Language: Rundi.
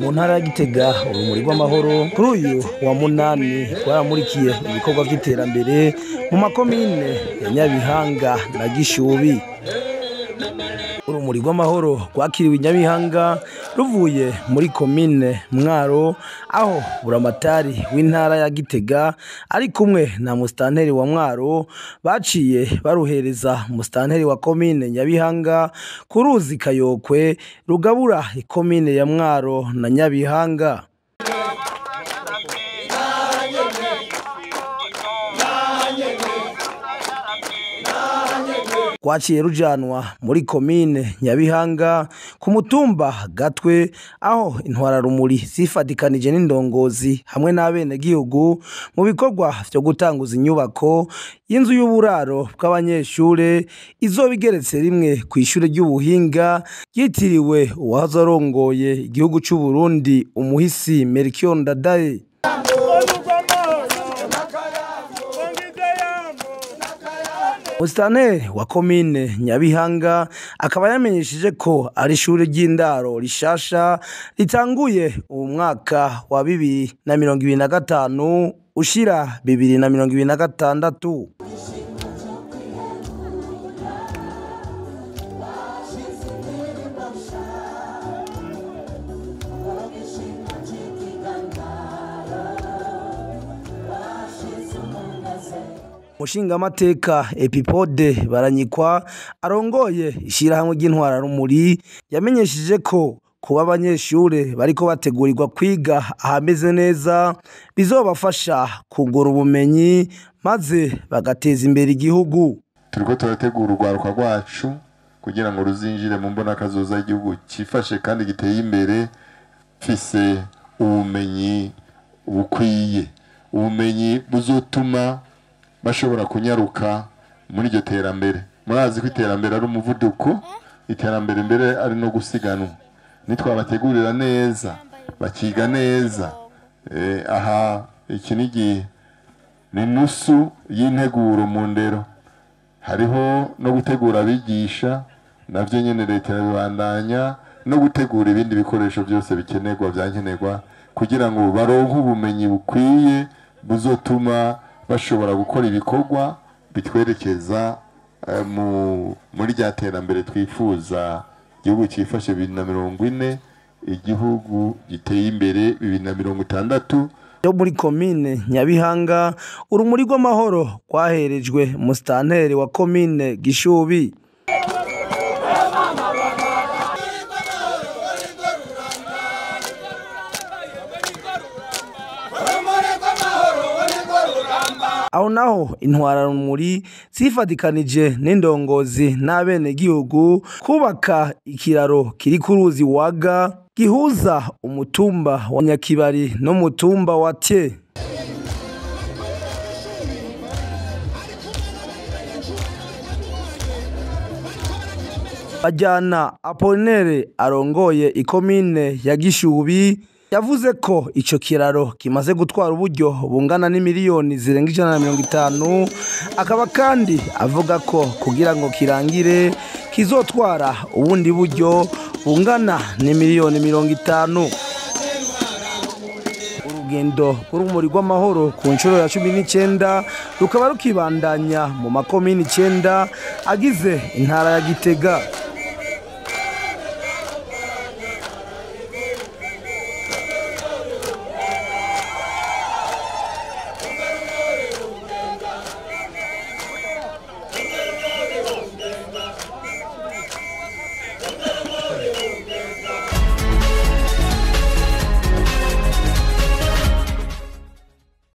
Mu ntara ya Gitega, urumuri rw'amahoro kuri uyu wa munani rwaramurikiye ibikorwa vy'iterambere mu makomine ya Nyabihanga na Gishubi. Urumuri rw'amahoro rwakiriwe i Nyabihanga ruvuye muri komine Mwaro, aho buramatari w'intara ya Gitega ari kumwe na musitanteri wa Mwaro baciye baruhereza musitanteri wa komine Nyabihanga ku ruzi Kayokwe rugabura ikomine ya Mwaro na Nyabihanga. Rwaciye rujanwa muri komine Nyabihanga ku mutumba Gatwe, aho intwararumuri zifadikanije n'indongozi hamwe n'abenegihugu mu bikorwa vyo gutanguza inyubako y'inzu y'uburaro bw'abanyeshure izoba igeretse rimwe kw'ishure ry'ubuhinga ryitiriwe uwahoze arongoye igihugu c'Uburundi umuhisi Melchior Ndadaye. Musitanteri wa komine Nyabihanga akaba yamenyesheje ko ari ishure ry'indaro rishasha ritanguye uwu mwaka wa 2025 ushira 2026. Umushingamateka Epipode Baranyikwa arongoye ishirahamwe ry'intwararumuri yamenyesheje ko kuba abanyeshure bariko bategurirwa kwiga ahameze neza bizobafasha kungura ubumenyi maze bagateza imbere igihugu. Turiko turategura urwaruka rwacu kugira ngo ruzinjire mu mbonakazoza y'igihugu cifashe kandi giteye imbere, mfise ubumenyi bukwiye, ubumenyi buzotuma bashobora kunyaruka muri iryo terambere. Murazi ko iterambere ari umuvuduko, iterambere mbere ari no gusiganwa. Nitwabategurira neza bakiga neza, aha iki ni ni nusu y'integuro mu ndero, hariho no gutegura abigisha navyo nyene leta irabibandanya, no gutegura ibindi bikoresho byose bikenerwa vyankenerwa kugira ngo baronke ubumenyi bukwiye buzotuma bashobora gukora ibikorwa bitwerekeza muri rya terambere twifuza. Igihugu cifashe 2040, igihugu giteye imbere 2060. Yo muri komine Nyabihanga, urumuri rw'amahoro rwaherejwe musitanteri wa komine Gishubi. Aho naho intwararumuri zifadikanije n'indongozi n'abenegihugu kubaka ikiraro kiri ku ruzi Waga gihuza umutumba wa Nyakibari n'umutumba wa Tye. Bajyana Apollinaire arongoye ikomine ya Gishubi yavuze ko ico kiraro kimaze gutwara uburyo bungana n'imiliyoni zirenga 150, akaba kandi avuga ko kugira ngo kirangire kizotwara ubundi buryo bungana n'imiliyoni 50. Urugendo rw'urumuri rw'amahoro ku nshuro ya 19 rukaba rukibandanya mu makomini 9 agize intara ya Gitega.